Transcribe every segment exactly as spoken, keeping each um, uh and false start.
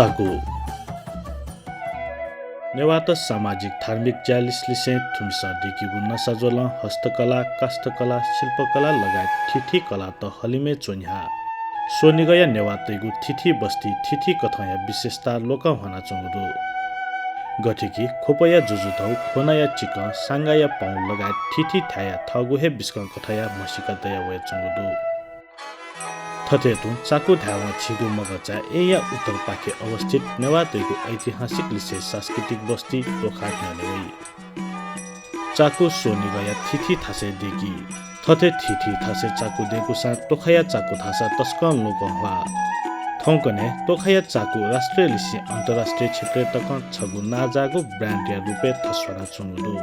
चाकु। नेवाःत सामाजिक धार्मिक ज्यालिसलिसें थुमिसं दय्‌कीगु नसाज्वलं हस्तकला, काष्ठकला, शिल्पकला लगायत थीथी कलात हलिमय् च्वन्ह्या। स्वनिगःया नेवाःतय्‌गु थीथी बस्ती, थीथी कथंया विशेषता लोकं हनाच्वंगु दु। गथे कि ख्वपया जुजुधौ, ख्वनाया चिकं, सांगाया पौं लगायत थीथी थाय्‌या थःगु हे बिस्कं कथंया म्हसीका दया वयाच्वंगु दु। थथे तुं चाकु धायेवं झीगु मगःचाय् येँया उत्तरपाखे अवस्थित नेवाःतय्‌गु ऐतिहासिक लिसें सांस्कृतिक बस्ती तोखा न्ह्यःने वइ। चाकु स्वनिगःया थीथी थासय् दय्‌की। थथे थीथी थासय् चाकु दय्‌कूसां तोखाया चाकु धाःसा तसकं लोकंह्वाः। थौंकन्हय् तोखाया चाकु राष्ट्रिय लिसें अन्तर्राष्ट्रिय क्षेत्रय् तकं छगू नांजाःगु ब्रान्डया रूपय् थस्वानाच्वंगु दु।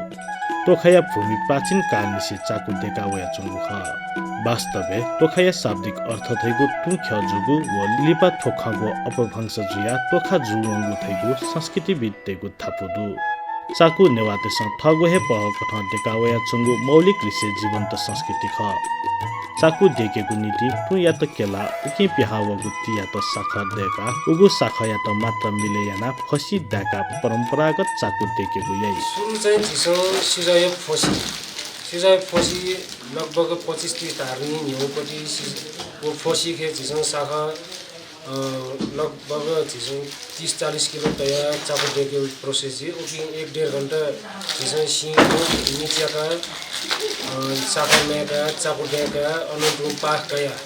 तोखाया भूमि प्राचीन कालनिसें चाकु दय्‌का वयाच्वंगु खः। वास्तवय् तोखाया शाब्दिक अर्थ धइगु तुं ख्यः जूगु व लिपा थ्व खँग्वः अपभ्रंश जुयाः तोखा जूवंगु धइगु संस्कृतिविदतय्‌गु धापू दु। चाकु नेवाःतय्‌सं थःगु हे पहःकथं दय्‌का वयाच्वंगु मौलिक लिसें जीवन्त संस्कृति खः। चाकु दय्‌केगु निंतिं तुंयात क्यलाः उकिं पिहां वःगु तियात साखः दय्‌काः उगु साखःयात मात्रा मिलय् यानाः फसि दाय्‌काः परम्परागत चाकु दय्‌केगु याइ। सुरु चाहिँ झीसं सिजःया फसि, सिजःया फसि लगभग पच्चिस तीस धारनी न्ह्यःपट्टि सि-, व फसिखे झीसं साखः अ, लगभग झीसं तीस चालीस किलो तयाः चाकु दय्‌केगु process जुइ। उकिं एक डेढ घण्टा झीसं सिं निच्याकाः, अ, साखः नयेकाः, चाकु दय्‌काः, अनं तुं पाख कयाः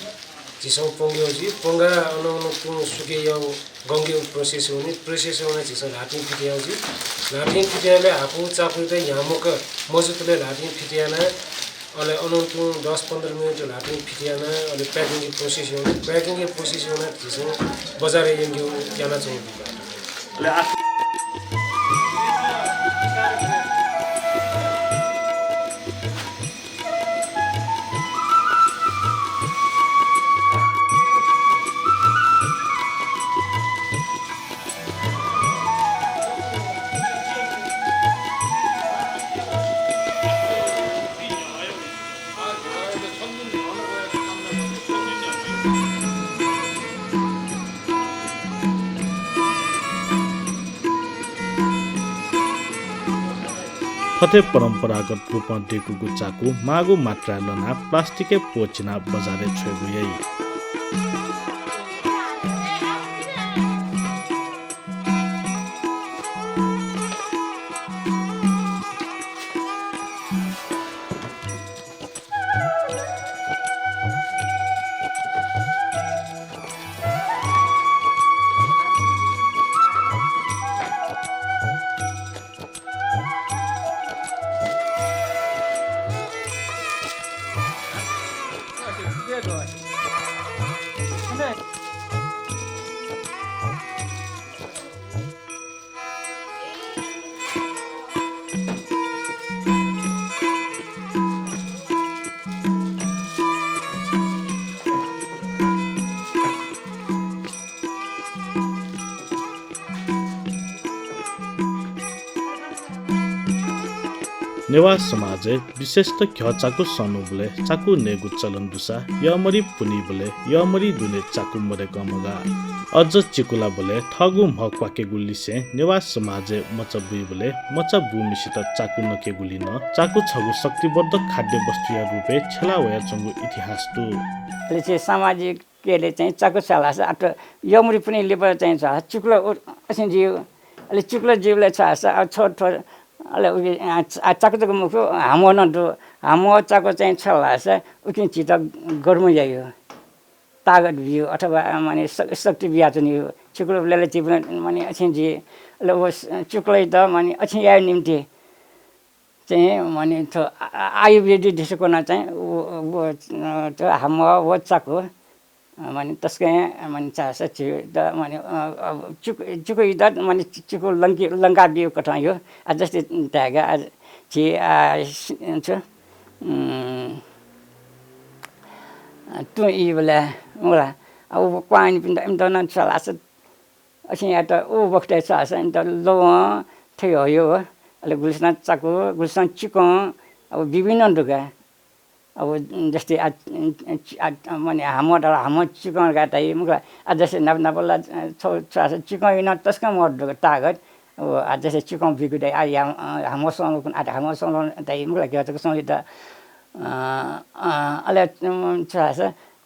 झीसं प्वंगेगु जुइ। प्वंगाः अनं तुं सुकेयाः गंगेगु process वनी। Process वनाः झीसं ल्हातिं फितयेगु जुइ। ल्हातिं फितयेबलय् हाकु चाकुइत ह्याउँमक मजुतले ल्हातिं फितयाना अले अनं तुं दस पन्ध्र मिनेट ल्हातिं फितयाना अले packing process याना, packing process याना झीसं बजारय् यंकेगु यानाच्वंगु दु। अले आ- थथे परम्परागत रूपं दय्‌कूगु चाकु माःगु मात्राय् लनाः प्लास्टिकय् प्वःचिनाः बजारय् छ्वयेगु याइ। नेवाः समाजय् विशेषतः घ्यः चाकु सनूबलय् चाकु नयेगु चलन दुसा यःमरि पुन्हिबलय् यःमरि दुने चाकु मदय्‌कं मगाः। अझ चिकुलाबलय् थःगु म्ह क्वाकेगु लिसें नेवाः समाजय् मचा बुइबलय् मचा बूम्हेसित चाकु नकेगुलिं नं चाकु छगू शक्तिवर्धक खाद्य वस्तुया रूपय् छ्यला वयाच्वंगु इतिहास दु। अले चाहिँ सामाजिक केले चाहिँ चाकु छ्वलासा अथे यःमरि पुन्हि लिपा चाहिँ छ्वलासा चिकुला उ-, असिं जिउ। अले चिकुला जिउबलय् छ्वलासा अ, छ्व, थ्व, अले उके, आ, आ, चाकु जक मखु, हाम्वः नं दु। हाम्वः चाकु चाहिँ छ्वलासा उकिं झीत गर्म याइयो। तागत बियो अथवा, अ, माने श-, शक्ति बियाच्वनियो। चिकुलाबलय् ला झीबलय् माने अछें जि, अले व स-, चिकुलाइत माने अछें याये निम्ति चाहिँ माने थ्व आ-, आ-, आयुर्वेदिक दृष्टिकोणं चाहिँ व, व, अ, थ्व हाम्वः व चाकु, अ, माने तसकं, अ, माने छ्वलासा झीत माने, अ, अ, चिकु-, चिकुइत माने चि-, चिकु लंके-, लंका बियो कथं यो। आ, जस्तै धायेगा, आ, झी, आ, सि-, छु, उम्, अ, तुं ईबलय्, मला, आ, व क्वाहां निपिन्त इमित नं छ्वलासा अछें यात उ बखतय् छ्वलासा इमित लवं थ्व हयो, अले गुलिसिनं चाकु, गुलिसिनं चिकं, अब विभिन्न दुगु। अब जस्तै आ, आ, माने हामो धाल, हामो चिकं का धाइ मखु ला। आ जस्तै नाप नाप ला छौ छुवास चिकं याना तसकं मदु तागत। अब आ जस्तै चिकं बिगु धाइ, आ हामो सं उखुन, आ हामो सं धाइ मखु ला, घ्यचक सं इत। अले छुवास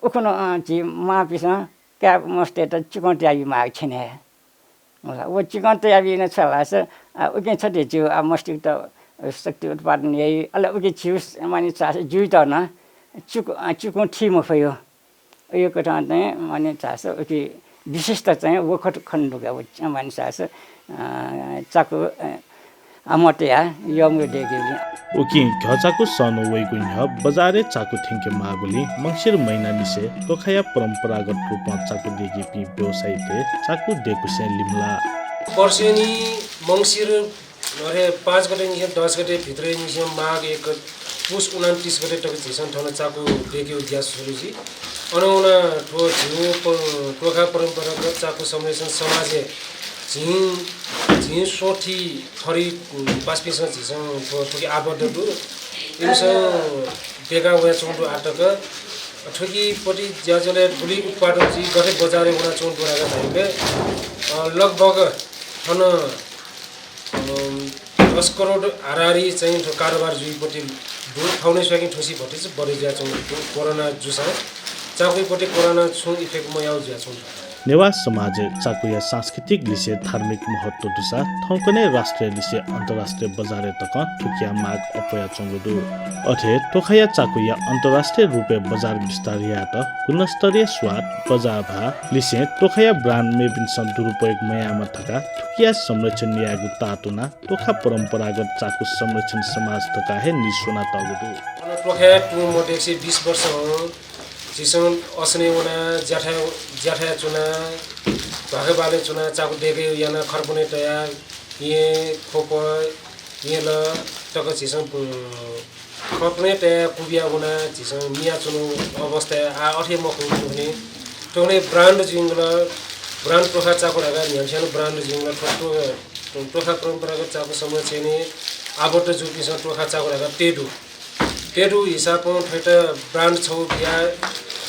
उखुन झी मांपिसं काय् मस्तय्त चिकं तयाबी माःगु छेनय्। व चिकं तयाबी याना छुवालास उकिं छते झीगु आ मस्तय्त शक्ति उत्पादन याइ। अले उकिं झीगु माने छुवास जुइत नं चिकु, चिकुं थी मफयो। अय् कथं चाहिँ माने छुवास उकिं विशेषता चाहिँ व खत खने दु का, व माने छुवास चाकु हामो तयाः यःमय् दय्केगुलिं। उकिं घ्यचाकु सनु वइगु न्ह्यः बजारय् चाकु थ्यंके माःगुलिं मंसिर महिनानिसें तोखाया परम्परागत रूपं चाकु दय्केपिं व्यवसायीतय् चाकु दय्कुसें लिमलाः। वर्षेनी मंसिर अथे पाँच गते निसें दस गते भित्रय् निसें माघ एक गते, पुस उनन्तिस गते तक झीसं थन चाकु दय्केगु ज्या सुरु जुइ। अन वना थ्व झीगु प-, तोखा परम्परागत चाकु संरक्षण समाजय् झिं, झिं स्वथी थरी पासापिसं झीसं थ्व, थुकी आबद्ध दु। इमिसं दय्का वयाच्वंगु दु आः तक। थुकी पति ज्याझ्वलय् गुलि उत्पादन जुइ, गथे बजारय् वनाच्वंगु दु धकाः धाइबलय्, अ, लगभग थन अ, दस करोड हाराहारी चाहिँ थ्व कारोबार जुइपति दु। थौंकन्हय् स्वयां थुसी भतिचा बढे जुयाच्वंगु दु। कोरोना जूसां चाकुइपति कोरोना छुं effect मयाउ जुयाच्वंगु दु। नेवाः समाजय् चाकुया सांस्कृतिक लिसे धार्मिक महत्व दुसा थौंकन्हय् राष्ट्रिय लिसे अन्तर्राष्ट्रिय बजारय् तकं थुकिया माग अप्वयाच्वंगु दु। अथे तोखाया चाकुया अन्तर्राष्ट्रिय रूपय् बजार विस्तार यायेत गुणस्तरीय स्वाद, बजार भाः लिसें तोखाया brand मेपिन्सं दुरुपयोग मयायेमा धकाः थुकिया संरक्षण यायेगु ताःतुनाः तोखा परम्परागत चाकु संरक्षण समाज धकाः हे नीस्वनातःगु दु। अन तोखाया तुं मध्येसे बिस वर्ष हं झीसं असनय् वना, ज्याथाय्, ज्याथाय् च्वना, ध्वाखाय् बालय् च्वना, चाकु दय्के याना, खरपनय् तया, येँ, ख्वप, येँल तक झीसं, उम्, खरपनय् तया कुबिया वना, झीसं मियाच्वनु अवस्थाय् आः अथे मखु। थुकने, थुकने brand जुइगल, brand तोखा चाकु धकाः न्ह्याम्हस्यां नं brand जुइगल। थ्व, थ्व, तोखा परम्परागत चाकु संरक्षणय् आबद्ध जूपिन्सं तोखा चाकु धकाः तये दु। तये दु हिसाबं थ्वयात brand छगू बियाः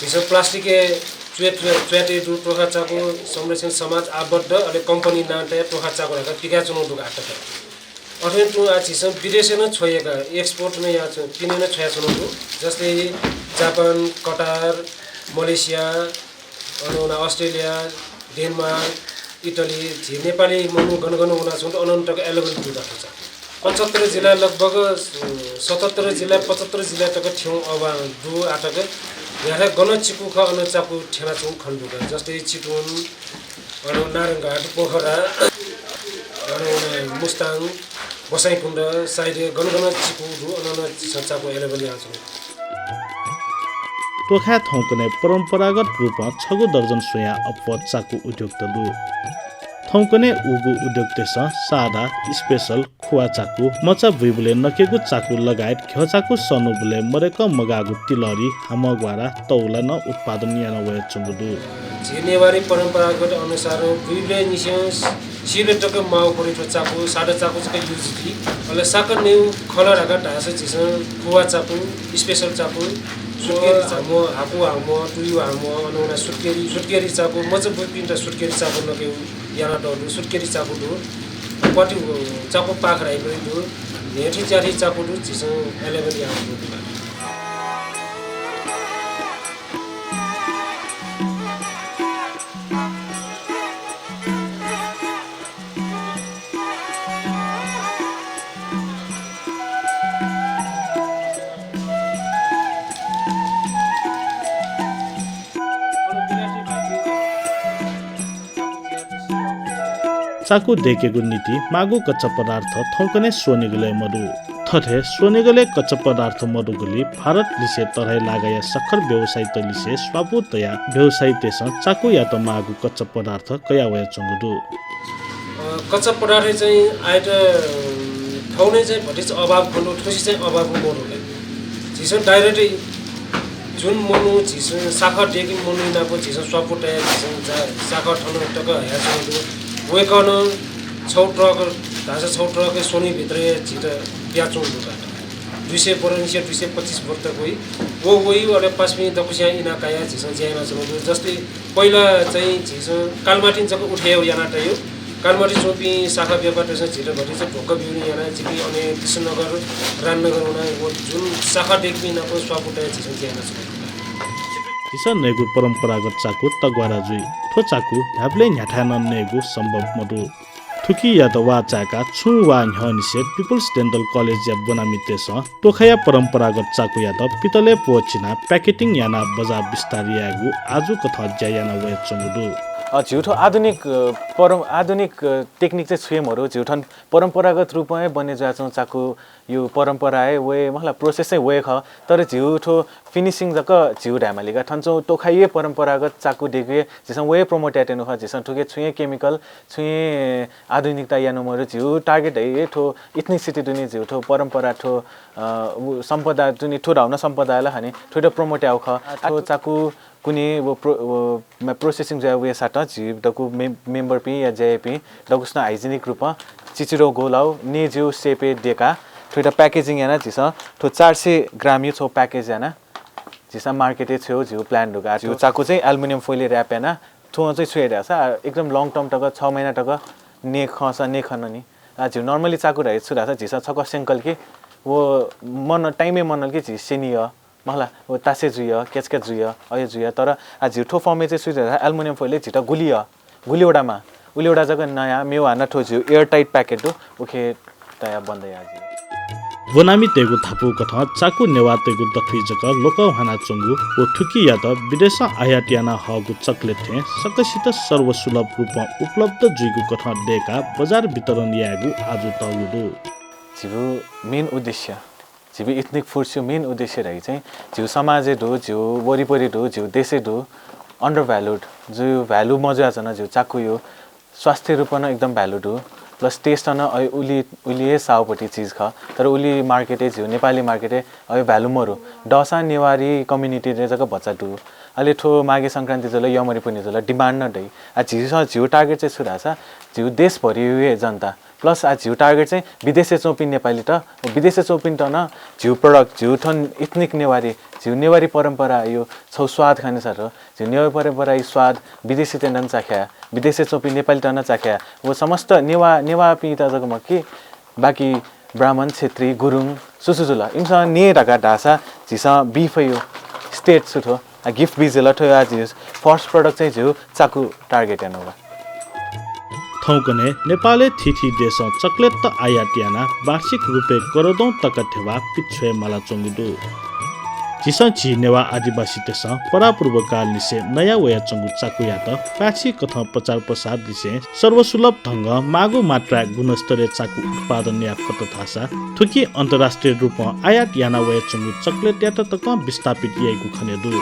झीसं plastic-य् च्वय्, च्वय्, च्वय् तये दु। तोखा चाकु संरक्षण समाज आबद्ध, अले company नां तयाः तोखा चाकु धकाः पिकाच्वनु दु का आः तक। अथे तुं आः झीसं विदेशय् नं छ्वय् का, export नं याः, पिने नं छ्वयाच्वनु दु। जस्तै जापान, कतार, मलेसिया, अन वना अस्ट्रेलिया, डेनमार्क, इटली, झी नेपाली मनू गन गन वनाच्वंगु दु, अन अन तक available दु धाःसा। पचहत्तर जिल्ला लगभग, अ, सतहत्तर जिल्ला, पचहत्तर जिल्ला तक थ्यंगु अभाव दु आः तक। न्ह्याथाय् गन चिकु खः, अन चाकु थ्यनाच्वंगु खने दु का। जस्तै चितवन, अन नारायणघाट, पोखरा, अन वना मुस्ताङ, बसाइँकुण्ड side-य् गन गन चिकु दु, अन अन झीसं चाकु available यानाच्वंगु। तोखाय् थौंकन्हय् परम्परागत रूपं छगू दर्जन स्वयां अप्वः चाकु उद्योगत दु। थौंकन्हय् उगु उद्योगतय्सं सादा, special, खुवा चाकु, मचा बुइबलय् नकेगु चाकु लगायत घ्यःचाकु सनूबलय् मदय्कं मगाःगु तिलहरी, हामग्वारा, तौला नं उत्पादन याना वयाच्वंगु दु। झी नेवारी परम्परागत अनुसार बुइबलय् निसें सिबलय् तक माःगु पति थ्व चाकु, सादा चाकु जक use जुइ। अले साकं नेउ खल धकाः धाःसा झीसं खुवा चाकु, special चाकु, सुत्केरी हामो, हाकु हामो, तुयु हामो, अन वना सुत्केरी, सुत्केरी चाकु, मचा बुइपिन्त सुत्केरी चाकु नकेउ यानातःगु दु, सुत्केरी चाकु दु, पति चाकु पाख धाइपिं दु, न्ह्यथी च्याथी चाकु दु, झीसं available यानातःगु दु। चाकु दय्केगु निंतिं माःगु कच्चा पदार्थ थौंकन्हय् स्वनिगलय् मदु। थथे स्वनिगलय् कच्चा पदार्थ मदुगुलिं भारत लिसे तराई लागाया सखर व्यवसायीत लिसे स्वापू तयाः व्यवसायीतय्सं चाकुयात माःगु कच्चा पदार्थ कयावयाच्वंगु दु। अ, कच्चा पदार्थ चाहिँ आइत, अ, थौंकन्हय् चाहिँ भतिचा अभाव खने दु, थुसी चाहिँ अभाव मदु का। झीसं direct जुन मनू झीसं साखर दय्केगु मनू नाप झीसं स्वापू तयाः झीसं जा-, साखर थन तक हयाच्वंगु दु। वय्कलं छौ ट्रक धाःसा छौ ट्रक स्वनि भित्रय् झीत पियाच्वंगु दु का। दुई सय वर्गनिसें दुई सय पच्चिस वर्ग तक वइ। व वइ, अले पासापिं दक्वसियां इनाः कायाः झीसं ज्या यानाच्वनागु दु। जस्तै पहिला चाहिँ झीसं कालमाटिन जक उठे याना तयेगु। कालमाटिन च्वंपिं शाखा व्यापारीतय्सं झीत भतिचा ढ्वक्क ब्यूगु यानाः जिपिं अन कृष्णनगर, राजनगर वनाः व जुन शाखा दय्कीपिं नाप स्वापू तयाः झीसं ज्या यानाच्वनागु दु। झीसं नयेगु परम्परागत चाकु तग्वारा जुइ। थ्व चाकु न्ह्याबलें न्ह्याथाय् नं नयेगु सम्भव मदु। थुकियात वाः चाय्काः छुं वाः न्ह्यःनिसें People's Dental College-या ब्वनामितय्सं तोखाया परम्परागत चाकुयात पितलय् प्वःछिनाः packeting यानाः बजार विस्तार यायेगु आजु कथं ज्या याना वयाच्वंगु दु। अ, झीगु थ्व आधुनिक, अ, परम-, आधुनिक, अ, technique चाहिँ छु हे मरु। झीगु थन परम्परागत रूपं हे बने जुयाच्वंगु चाकु यो परम्परा हे वये, मतलब, process चाहिँ वये खः, तर झीगु थ्व finishing जक झीगु धायेमाली का। थन च्वंगु तोखाया परम्परागत चाकु दय्कूगु हे झीसं वये promote यायेत्यनागु खः। झीसं थुके छुं हे chemical, छुं हे आधुनिकता यानागु मरु। झीगु target हे थ्व ethnicity दुने, झीगु थ्व परम्परा, थ्व, अ, उ सम्पदा दुने, थ्व धाउन सम्पदायात हने थ्वयात promote यायेगु खः। थ्व चाकु कुने व प्रो-, व म-, processing जुया वये साथं झी दक्व मे-, member-पिं या ज्या याइपिं दक्वसिनं hygienic रूपं चिचिधंगु ग्वलाः नये ज्यू shape-य् दय्काः थ्वयात packaging यानाः झीसं थ्व चार सय ग्रामया छगू package यानाः झीसं market-य् छ्वयेगु झीगु plan दु का। झीगु चाकु चाहिँ aluminium foil-य् wrap यानाः थ्वं चाहिँ छु याये धाःसा एकदम long term तक, छ महिना तक नये खंसा नये खन नि। आ, झीगु normally चाकु धाइ छु धाःसा झीसं छकः स्यंकल कि व मन, time-य् मनल कि झी स्यनी यः। मला, व तासे जुइ, क्याचक्याच जुइ, अय् जुइ, तर आ, झीगु थ्व form-य् चाहिँ छु जुइ धाःसा aluminium foil-य् झीत गुलि यः, गुलि वडामा, उलि वडा जक नयाः मेगु हानं थ्व झीगु air tight packet दु, उखे तयाः बन्द याः झीगु। ब्वनामितय्गु धापू कथं चाकु नेवाःतय्गु दथुइ जक ल्वकः ह्वानाच्वंगु व थुकियात विदेशं आयात याना हःगु चकलेट थें सकसित सर्वसुलभ रूपं उपलब्ध जुइगु कथं दय्काः बजार वितरण यायेगु आजु तःगु दु। झीगु main उद्देश्य झीगु ethnic foods-या main उद्देश्य धाइ चाहिँ झीगु समाजय् दु, झीगु वरिपरि दु, झीगु देशय् दु, undervalued, जो value मजुयाच्वन, झीगु चाकुया स्वास्थ्य रूपं नं एकदम value दु, plus taste नं अय् उलि, उलि हे साउपट्टि चिज खः। तर उलि market-य्, झीगु नेपाली market-य् अय् value मरु। दःसां नेवारी community-य् जक भचा दु। अले थ्व माघे संक्रान्ति जुल, यमरी पुन्हि जुल, demand नं दइ। आ, झीसं, झीगु target चाहिँ छु धाःसा झीगु देशभरिया हे जनता plus आ झीगु target चाहिँ विदेशय् च्वंपिं नेपालीत, व विदेशय् च्वंपिन्त नं झीगु product, झीगु थन ethnic नेवारी, झीगु नेवारी परम्पराया छगू स्वाद खने साथ, झीगु नेवारी परम्पराया स्वाद विदेशीत नं चाख्या, विदेशय् च्वंपिं नेपालीत नं चाख्या, व समस्त नेवा, नेवाःपिन्त जक मखु कि बाकी ब्राह्मण, क्षेत्री, गुरुङ, सुसु जुल, इमिसं नये धकाः धाःसा झीसं बी फइगु state छु थ्व। आ, gift बी जुल, थ्व आ झीगु first product चाहिँ झीगु चाकु target यानागु। थौंकन्हय् नेपालय् थीथी देशं चकलेट आयात यानाः वार्षिक रुपय् करोडौं तक ध्यबा पिछ्वये मालाच्वंगु दु। झीसं झी नेवाः आदिवासीतय्सं परापूर्वकालनिसें नया वयाच्वंगु चाकुयात पाय्छि कथं प्रचार प्रसार लिसें सर्वसुलभ ढंगं माःगु मात्राय् गुणस्तरीय चाकु उत्पादन याये फत धाःसा थुकिं अन्तर्राष्ट्रिय रूपं आयात याना वयाच्वंगु चकलेटयात तकं विस्थापित याइगु खने दु।